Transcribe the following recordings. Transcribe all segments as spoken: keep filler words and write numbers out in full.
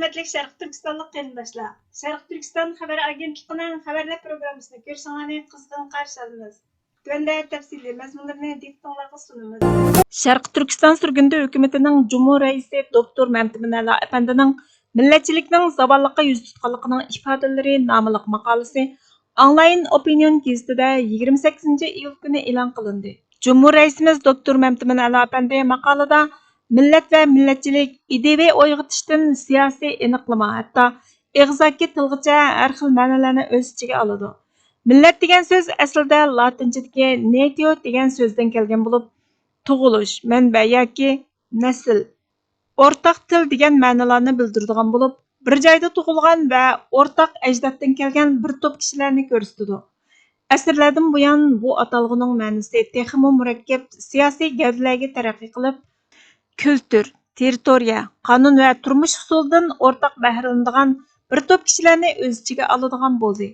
ھۆرمەتلىك شەرقىي تۈركىستانلىق قېرىنداشلار، شەرقىي تۈركىستان خەۋەر ئاگېنتلىقىنىڭ خەۋەرلەر پروگراممىسىنى كۆرۈشۈڭلارنى قىزغىن قارشى ئالىمىز. تۆۋەندە تەپسىلىي مەزمۇنلىرىنى دىققىتىڭلارغا سۇنىمىز. شەرقىي تۈركىستان سۈرگۈندە ھۆكۈمىتىنىڭ جۇمھۇر رەئىسى دوكتور مەمتىمىن ئەلا ئەپەندىنىڭ مىللەتچىلىكنىڭ زاۋاللىققا يۈز تۇتقانلىقىنىڭ ئىپادىلىرى ناملىق ماقالىسى ئاڭلايىن ئوپىنىيون گېزىتىدە يىگىرمە سەككىزىنچى ئىيۇل كۈنى ئېلان قىلىندى. جۇمھۇر رەئىسىمىز دوكتور مەمتىمىن ئەلا ئەپەندى ماقالىدا مىللەت ۋە مىللەتچىلىك ئىدىيىۋى ئويغىتىشتىن سىياسىي ئېنىقلىما، ھەتتا ئېغىزاكى تىلغىچە ھەر خىل مەنىلەرنى ئۆز ئىچىگە ئالىدۇ. مىللەت دېگەن سۆز ئەسلىدە لاتىنچىدىكى نېتىيو دېگەن سۆزدىن كەلگەن بولۇپ، تۇغۇلۇش، مەنبە ياكى نەسىل، ئورتاق تىل دېگەن مەنىلەرنى بىلدۈرىدىغان بولۇپ، بىر جايدا تۇغۇلغان ۋە ئورتاق ئەجدادتىن كەلگەن بىر توپ كىشىلەرنى كۆرسىتىدۇ. ئەسىرلەردىن بۇيان بۇ ئاتالغۇنىڭ مەنىسى تېخىمۇ مۇرەككەپ سىياسىي گەۋدىلەرگە تەرەققىي قىلىپ، كۈلتۈر، تېررىتورىيە، قانۇن ۋە تۇرمۇش ئۇسۇلىدىن ئورتاق بەھرىلىنىدىغان بىر توپ كىشىلەرنى ئۆز ئىچىگە ئالىدىغان بولدى.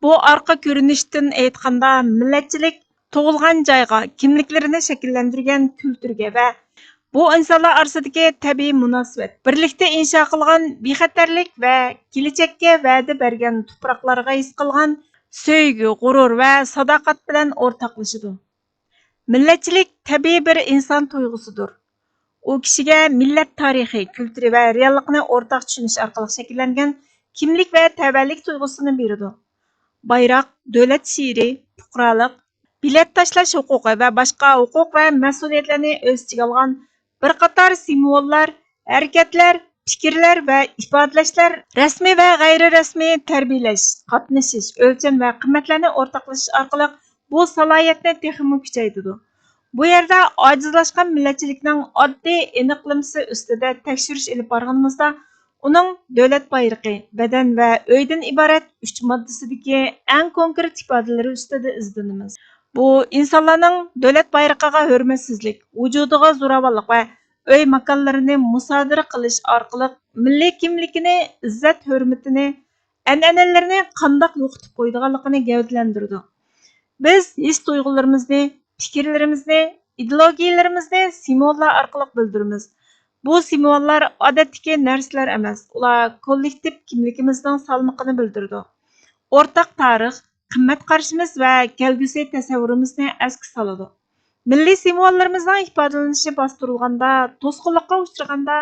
بۇ ئارقا كۆرۈنۈشتىن ئېيتقاندا، مىللەتچىلىك تۇغۇلغان جايغا كىملىكلىرىنى شەكىللەندۈرگەن كۈلتۈرگە ۋە بۇ ئىنسانلار ئارىسىدىكى تەبىئىي مۇناسىۋەت، بىرلىكتە ئىنشا قىلغان بىخەتەرلىك ۋە كېلىچەككە ۋەدە بەرگەن تۇپراقلارغا ھېس قىلغان سۆيگۈ، غۇرۇر ۋە ساداقەت بىلەن ئورتاقلىشىدۇ. مىللەتچىلىك تەبىئىي بىر ئىنسان تۇيغۇسىدۇر. ئۇ كىشىگە مىللەت تارىخى، كۈلتۈرى ۋە رېئاللىقىنى ئورتاق چۈشىنىش ئارقىلىق شەكىللەنگەن كىملىك ۋە تەۋەلىك تۇيغۇسىنى بېرىدۇ. بايراق، دۆلەت شېئىرى، پۇقرالىق، بېلەت تاشلاش ھوقۇقى ۋە باشقا ھوقۇق ۋە مەسئۇلىيەتلەرنى ئۆز ئىچىگە ئالغان بىر قاتار سىمۋوللار، ھەرىكەتلەر، پىكىرلەر ۋە ئىپادىلەشلەر رەسمىي ۋە غەيرىي رەسمىي تەربىيەلەش، قاتنىشىش، ئۆلچەم ۋە قىممەتلەرنى ئورتاقلىشىش ئارقىلىق بۇ سالاھىيەتنى تېخىمۇ كۈچەيتىدۇ. بۇ يەردە ئاجىزلاشقان مىللەتچىلىكنىڭ ئاددىي ئېنىقلىمىسى ئۈستىدە تەكشۈرۈش ئېلىپ بارغىنىمىزدا، ئۇنىڭ دۆلەت بايرىقى، بەدەن ۋە ئۆيدىن ئىبارەت ئۈچ ماددىسىدىكى ئەڭ كونكرېت ئىپادىلىرى ئۈستىدە ئىزدىنىمىز. بۇ ئىنسانلارنىڭ دۆلەت بايرىقىغا ھۆرمەتسىزلىك، ۋۇجۇدىغا زوراۋانلىق ۋە ئۆي ماكانلىرىنى مۇسادىرە قىلىش ئارقىلىق مىللىي كىملىكىنى، ئىززەت-ھۆرمىتىنى، ئەنئەنىلىرىنى قانداق يوقىتىپ قويىدىغانلىقىنى گەۋدىلەندۈرىدۇ. بىز ھېس-تۇيغۇلىرىمىزنى، پىكىرلىرىمىزنى، ئىدېئولوگىيەلىرىمىزنى سىمۋوللار ئارقىلىق بىلدۈرىمىز. بۇ سىمۋوللار ئادەتتىكى نەرسىلەر ئەمەس، ئۇلار كوللېكتىپ كىملىكىمىزنىڭ سالمىقىنى بىلدۈرىدۇ. ئورتاق تارىخ، قىممەت قارىشىمىز ۋە كەلگۈسى تەسەۋۋۇرىمىزنى ئەسكە سالىدۇ. مىللىي سىمۋوللىرىمىزنىڭ ئىپادىلىنىشى باستۇرۇلغاندا، توسقۇنلۇققا ئۇچرىغاندا،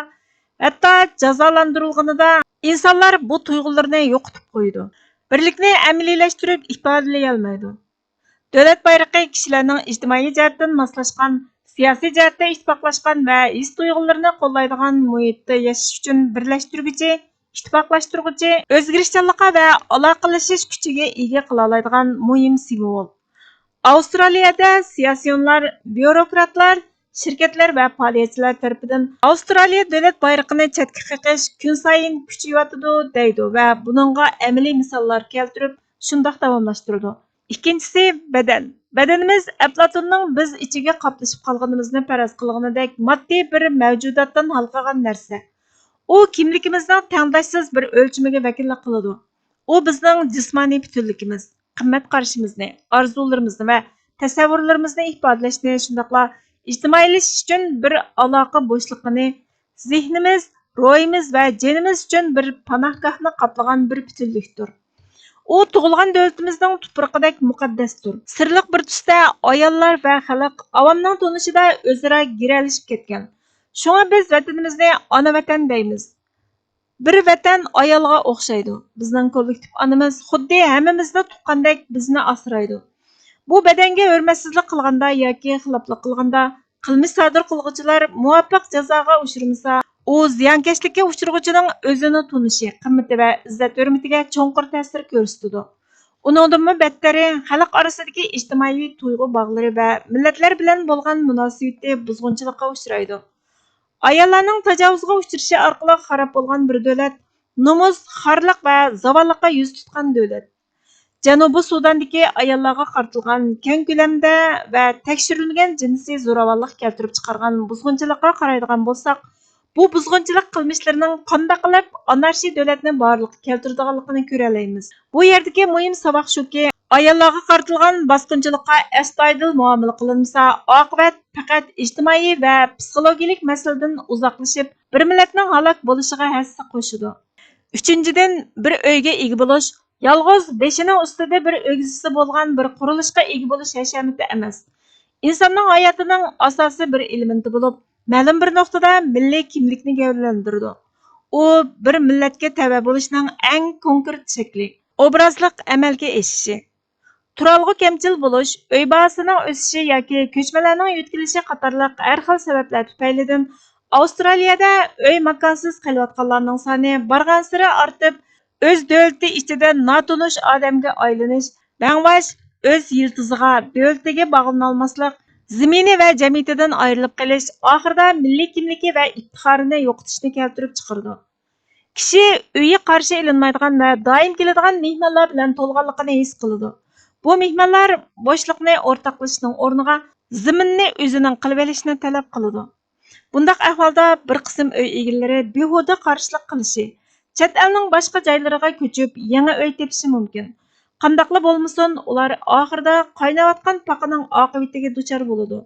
ھەتتا جازالاندۇرۇلغىنىدا ئىنسانلار بۇ تۇيغۇلىرىنى يوقىتىپ قويىدۇ. بىرلىكنى ئەمەلىيلەشتۈرۈپ ئىپادىلىيەلمەيدۇ. دۆلەت بايرىقى كىشىلەرنىڭ ئىجتىمائىي جەھەتتىن ماسلاشقان، سىياسىي جەھەتتە ئىتتىپاقلاشقان ۋە ھېس-تۇيغۇلىرىنى قوللايدىغان مۇھىتتا ياشىشى ئۈچۈن بىرلەشتۈرگۈچى، ئىتتىپاقلاشتۇرغۇچى، ئۆزگىرىشچانلىققا ۋە ئالاقىلىشىش كۈچىگە ئىگە قىلالايدىغان مۇھىم سىمۋول. ئاۋسترالىيەدە سىياسىيونلار، بيۇروكراتلار، شىركەتلەر ۋە پائالىيەتچىلەر تەرىپىدىن ئاۋسترالىيە دۆلەت بايرىقىنى چەتكە قېقىش كۈنسايىن كۈچىيىۋاتىدۇ دەيدۇ ۋە بۇنىڭغا ئەمەلىي مىساللار كەلتۈرۈپ شۇنداق داۋاملاشتۇرىدۇ. ئىككىنچىسى، بەدەن. بەدىنىمىز ئەپلاتوننىڭ بىز ئىچىگە قاپلىشىپ قالغىنىمىزنى پەرەز قىلغىنىدەك ماددىي بىر مەۋجۇداتتىن ھالقىغان نەرسە. ئۇ كىملىكىمىزنىڭ تەڭداشسىز بىر ئۆلچىمىگە ۋەكىللىك قىلىدۇ. ئۇ بىزنىڭ جىسمانىي پۈتۈنلۈكىمىز، قىممەت قارىشىمىزنى، ئارزۇلىرىمىزنى ۋە تەسەۋۋۇرلىرىمىزنى ئىپادىلەشنى، شۇنداقلا ئىجتىمائىيلىشىش ئۈچۈن بىر ئالاقە بوشلۇقىنى، زېھنىمىز، روھىمىز ۋە جېنىمىز ئۈچۈن بىر پاناھگاھنى قاپلىغان بىر پۈتۈنلۈكتۇر. ئۇ تۇغۇلغان دۆلىتىمىزنىڭ تۇپرىقىدەك مۇقەددەستۇر. سىرلىق بىر تۈستە ئاياللار ۋە خەلق ئاۋامنىڭ تونۇشىدا ئۆزئارا گىرەلىشىپ كەتكەن. شۇڭا بىز ۋەتىنىمىزنى ئانا ۋەتەن دەيمىز. بىر ۋەتەن ئايالغا ئوخشايدۇ. بىزنىڭ كوللېكتىپ ئانىمىز خۇددى ھەممىمىزنى تۇغقاندەك بىزنى ئاسرايدۇ. بۇ بەدەنگە ھۆرمەتسىزلىك قىلغاندا ياكى خىلاپلىق قىلغاندا، قىلمىش سادىر قىلغۇچىلار مۇۋاپىق جازاغا ئۇچرىمىسا، ئۇ زىيانكەشلىككە ئۇچرىغۇچىنىڭ ئۆزىنى تونۇشى، قىممىتى ۋە ئىززەت-ھۆرمىتىگە چوڭقۇر تەسىر كۆرسىتىدۇ. ئۇنىڭدىنمۇ بەتتىرى، خەلق ئارىسىدىكى ئىجتىمائىي تۇيغۇ باغلىرى ۋە مىللەتلەر بىلەن بولغان مۇناسىۋىتى بۇزغۇنچىلىققا ئۇچرايدۇ. ئاياللارنىڭ تاجاۋۇزغا ئۇچرىشى ئارقىلىق خاراب بولغان بىر دۆلەت، نومۇس، خارلىق ۋە زاۋاللىققا يۈز تۇتقان دۆلەت. جەنۇبىي سۇداندىكى ئاياللارغا قارىتىلغان كەڭ كۆلەمدە ۋە تەكشۈرۈلمىگەن جىنسىي زوراۋانلىق كەلتۈرۈپ چىقارغان بۇزغۇنچىلىققا قارايدىغان بولساق، بۇ بۇزغۇنچىلىق قىلمىشلىرىنىڭ قانداق قىلىپ ئانارشىي دۆلەتنى بارلىققا كەلتۈرىدىغانلىقىنى كۆرەلەيمىز. بۇ يەردىكى مۇھىم ساۋاق شۇكى، ئاياللارغا قارىتىلغان باسقۇنچىلىققا ئەستايىدىل مۇئامىلە قىلىنمىسا، ئاقىۋەت پەقەت ئىجتىمائىي ۋە پسىخولوگىيىلىك مەسىلىدىن ئۇزاقلىشىپ، بىر مىللەتنىڭ ھالاك بولۇشىغا ھەسسە قوشىدۇ. ئۈچىنچىدىن، بىر ئۆيگە ئىگە بولۇش يالغۇز بېشىنىڭ ئۈستىدە بىر ئۆگزىسى بولغان بىر قۇرۇلۇشقا ئىگە بولۇش ھەشەمىتى ئەمەس. ئىنساننىڭ ھاياتىنىڭ ئاساسىي بىر ئېلېمېنتى بولۇپ، مەلۇم بىر نۇقتىدا مىللىي كىملىكنى گەۋدىلەندۈرىدۇ. ئۇ بىر مىللەتكە تەۋە بولۇشنىڭ ئەڭ كونكرېت شەكلى، ئوبرازلىق ئەمەلگە ئېشىشى. تۇرالغۇ كەمچىل بولۇش، ئۆي باھاسىنىڭ ئۆسۈشى ياكى كۆچمەنلەرنىڭ يۆتكىلىشى قاتارلىق ھەر خىل سەۋەبلەر تۈپەيلىدىن ئاۋسترالىيەدە ئۆي ماكانسىز قېلىۋاتقانلارنىڭ سانى بارغانسېرى ئارتىپ، ئۆز دۆلىتى ئىچىدە ناتونۇش ئادەمگە ئايلىنىش، بەڭۋاش، ئۆز يىلتىزىغا، دۆلىتىگە باغلىنالماسلىق، زېمىنى ۋە جەمئىيىتىدىن ئايرىلىپ قېلىش، ئاخىرىدا مىللىي كىملىكى ۋە ئىپتىخارىنى يوقىتىشنى كەلتۈرۈپ چىقىرىدۇ. كىشى ئۆيى قارشى ئېلىنمايدىغان ۋە دائىم كېلىدىغان مېھمانلار بىلەن تولغانلىقىنى ھېس قىلىدۇ. بۇ مېھمانلار بوشلۇقنى ئورتاقلىشىشنىڭ ئورنىغا زېمىننى ئۆزىنىڭ قىلىۋېلىشنى تەلەپ قىلىدۇ. بۇنداق ئەھۋالدا بىر قىسىم ئۆي ئىگىلىرى بىھۇدە قارشىلىق قىلىشى، چەت ئەلنىڭ باشقا جايلىرىغا كۆچۈپ يېڭى ئۆي تېپىشى مۇمكىن. قانداقلا بولمىسۇن، ئۇلار ئاخىرىدا قايناۋاتقان پاقىنىڭ ئاقىۋىتىگە دۇچار بولىدۇ.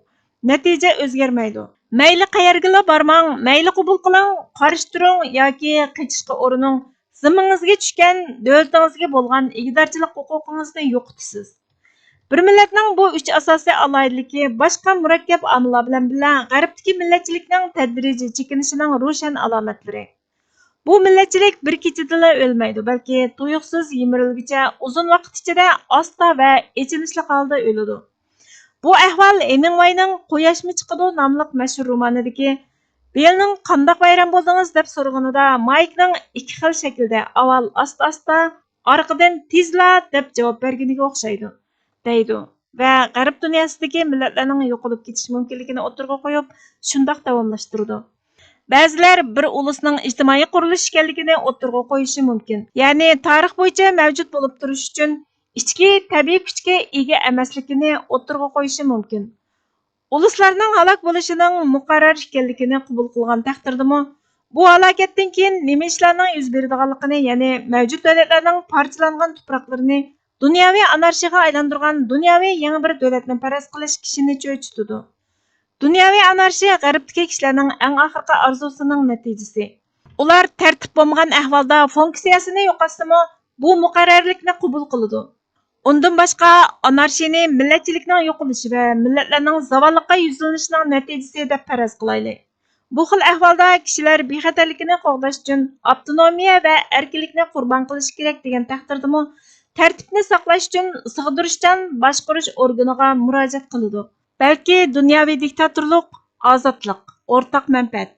نەتىجە ئۆزگەرمەيدۇ. مەيلى قەيەرگىلا بارماڭ، مەيلى قوبۇل قىلىڭ، قارشى تۇرۇڭ ياكى قېچىشقا ئۇرۇنۇڭ، زىممىڭىزگە چۈشكەن، دۆلىتىڭىزگە بولغان ئىگىدارچىلىق ھوقۇقىڭىزنى يوقىتىسىز. بىر مىللەتنىڭ بۇ ئۈچ ئاساسىي ئالاھىدىلىكى باشقا مۇرەككەپ ئامىللار بىلەن بىللە غەربتىكى مىللەتچىلىكنىڭ تەدرىجىي چېكىنىشىنىڭ روشەن ئالامەتلىرى. بۇ مىللەتچىلىك بىر كېچىدىلا ئۆلمەيدۇ، بەلكى تۇيۇقسىز يىمىرىلگۈچە ئۇزۇن ۋاقىت ئىچىدە ئاستا ۋە ئېچىنىشلىق ھالدا ئۆلىدۇ. بۇ ئەھۋال ھېمىڭۋەينىڭ قۇياشمۇ چىقىدۇ ناملىق مەشھۇر رومانىدىكى بىلنىڭ قانداق ۋەيران بولدىڭىز دەپ سورىغىنىدا مايكنىڭ ئىككى خىل شەكىلدە ئاۋۋال ئاستا-ئاستا، ئارقىدىن تېزلا دەپ جاۋاب بەرگىنىگە ئوخشايدۇ، دەيدۇ ۋە غەرب دۇنياسىدىكى مىللەتلەرنىڭ يوقىلىپ كېتىش مۇمكىنلىكىنى ئوتتۇرىغا قويۇپ، شۇنداق داۋاملاشتۇرىدۇ. بەزىلەر بىر ئۇلۇسنىڭ ئىجتىمائىي قۇرۇلۇش ئىكەنلىكىنى ئوتتۇرىغا قويۇشى مۇمكىن. يەنى تارىخ بويىچە مەۋجۇت بولۇپ تۇرۇش ئۈچۈن ئىچكى تەبىئىي كۈچكە ئىگە ئەمەسلىكىنى ئوتتۇرىغا قويۇشى مۇمكىن. ئۇلۇسلارنىڭ ھالاك بولۇشىنىڭ مۇقەررەر ئىكەنلىكىنى قوبۇل قىلغان تەقدىردىمۇ، بۇ ھالاكەتتىن كېيىن نېمە ئىشلارنىڭ يۈز بېرىدىغانلىقىنى، يەنى مەۋجۇت دۆلەتلەرنىڭ پارچىلانغان تۇپراقلىرىنى دۇنياۋى ئانارشىغا ئايلاندۇرغان دۇنياۋى يېڭى بىر دۆلەتنى پەرەز قىلىش كىشىنى چۆچۈتىدۇ. دۇنياۋى ئانارشى غەربتىكى كىشىلەرنىڭ ئەڭ ئاخىرقى ئارزۇسىنىڭ نەتىجىسى. ئۇلار تەرتىپ بولمىغان ئەھۋالدا فۇنكسىيەسىنى يوقاتسىمۇ، بۇ مۇقەررەرلىكنى قوبۇل قىلىدۇ. ئۇندىن باشقا، ئانارشىنى مىللەتچىلىكنىڭ يوقىلىشى ۋە مىللەتلەرنىڭ زاۋاللىققا يۈزلىنىشىنىڭ نەتىجىسى دەپ پەرەز قىلايلى. بۇ خىل ئەھۋالدا كىشىلەر بىخەتەرلىكىنى قوغداش ئۈچۈن ئاپتونومىيە ۋە ئەركىنلىكنى قۇربان قىلىشى كېرەك دېگەن تەقدىردىمۇ، تەرتىپنى ساقلاش ئۈچۈن سىغدۇرۇشچان باشقۇرۇش ئورگىنىغا مۇراجىئەت قىلىدۇ. بەلكى دۇنياۋى دىكتاتورلۇق، ئازادلىق، ئورتاق مەنپەئەت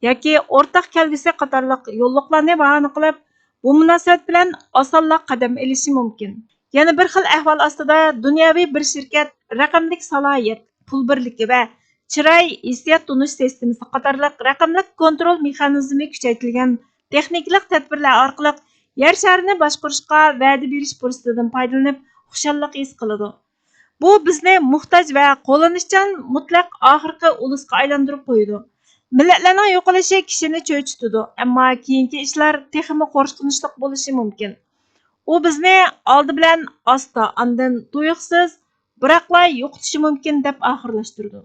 ياكى ئورتاق كەلگۈسى قاتارلىق يوللۇقلارنى باھانە قىلىپ، بۇ مۇناسىۋەت بىلەن ئاسانلا قەدەم ئېلىشى مۇمكىن. يەنە بىر خىل ئەھۋال ئاستىدا دۇنياۋى بىر شىركەت رەقەملىك سالاھىيەت، پۇل بىرلىكى ۋە چىراي ھېسسىيات تونۇش سىستېمىسى قاتارلىق رەقەملىك كونترول مېخانىزمى كۈچەيتىلگەن تېخنىكىلىق تەدبىرلەر ئارقىلىق يەر شارىنى باشقۇرۇشقا ۋەدە بېرىش پۇرسىتىدىن پايدىلىنىپ، خۇشاللىق ھېس قىلىدۇ. بۇ بىزنى موھتاج ۋە قوللىنىشچان مۇتلەق ئاخىرقى ئۇلۇسقا ئايلاندۇرۇپ قويىدۇ. مىللەتلەرنىڭ يوقىلىشى كىشىنى چۆچۈتىدۇ، ئەمما كېيىنكى ئىشلار تېخىمۇ قورقۇنچلۇق بولۇشى مۇمكىن. ئۇ بىزنى ئالدى بىلەن ئاستا، ئاندىن تۇيۇقسىز، بىراقلا يوقىتىشى مۇمكىن، دەپ ئاخىرلاشتۇرىدۇ.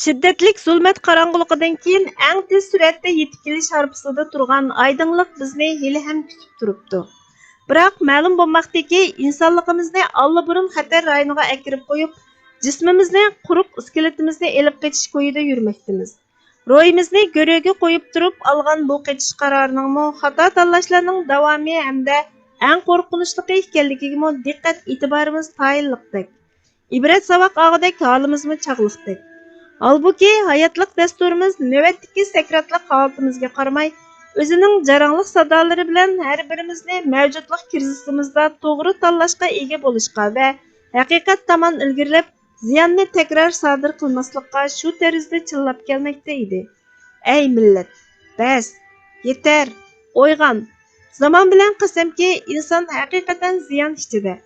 شىددەتلىك زۇلمەت قاراڭغۇلۇقىدىن كېيىن ئەڭ تېز سۈرئەتتە يېتىپ كېلىش ھارپىسىدا تۇرغان ئايدىڭلىق بىزنى ھېلىھەم كۈتۈپ تۇرۇپتۇ. بىراق مەلۇم بولماقتىكى، ئىنسانلىقىمىزنى ئاللىبۇرۇن خەتەر رايونىغا ئەكىرىپ قويۇپ، جىسمىمىزنى، قۇرۇق ئىسكىلىتىمىزنى ئېلىپ قېچىش كويىدا يۈرمەكتىمىز. روھىمىزنى گۆرۈگە قويۇپ تۇرۇپ ئالغان بۇ قېچىش قارارىنىڭمۇ خاتا تاللاشلارنىڭ داۋامى ھەمدە ئەڭ قورقۇنچلۇقى ئىكەنلىكىگىمۇ دىققەت ئېتىبارىمىز تايىنلىقتەك. ئىبرەت ساۋاق ئاغۇدەك ھالىمىزمۇ چاغلىقتەك. ھالبۇكى، ھاياتلىق دەستۇرىمىز نۆۋەتتىكى سەكراتلىق ھالىتىمىزگە قارىماي، ئۆزىنىڭ جاراڭلىق سادالىرى بىلەن ھەر بىرىمىزنى مەۋجۇتلۇق كىرىزىسىمىزدا توغرا تاللاشقا ئىگە بولۇشقا ۋە ھەقىقەت تامان ئىلگىرىلەپ، زىياننى تەكرار سادىر قىلماسلىققا شۇ تەرزدە چىللاپ كەلمەكتە ئىدى. ئەي مىللەت، بەس! يېتەر! ئويغان! زامان بىلەن قەسەمكى، ئىنسان ھەقىقەتەن زىيان ئىچىدە.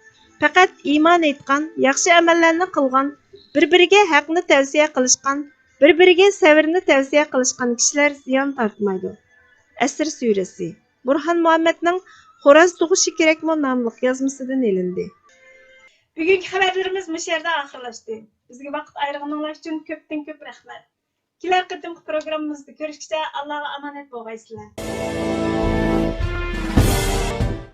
پەقەت ئىمان ئېيتقان، ياخشى ئەمەللەرنى قىلغان، بىر-بىرىگە ھەقنى تەۋسىيە قىلىشقان، بىر-بىرىگە سەۋرنى تەۋسىيە قىلىشقان كىشىلەر زىيان تارتمايدۇ. ئەسىر سۈرىسى. بۇرھان مۇھەممەدنىڭ خوراز تۇغۇشى كېرەكمۇ ناملىق يازمىسىدىن ئېلىندى. بۈگۈنكى خەۋەرلىرىمىز مۇشۇ يەردە ئاخىرلاشتى. بىزگە ۋاقىت ئايرىغىنىڭلار ئۈچۈن كۆپتىن كۆپ رەھمەت. كېلەر قېتىمقى پروگراممىمىزدا كۆرۈشكىچە ئاللاغا ئامانەت بولغايسىلەر.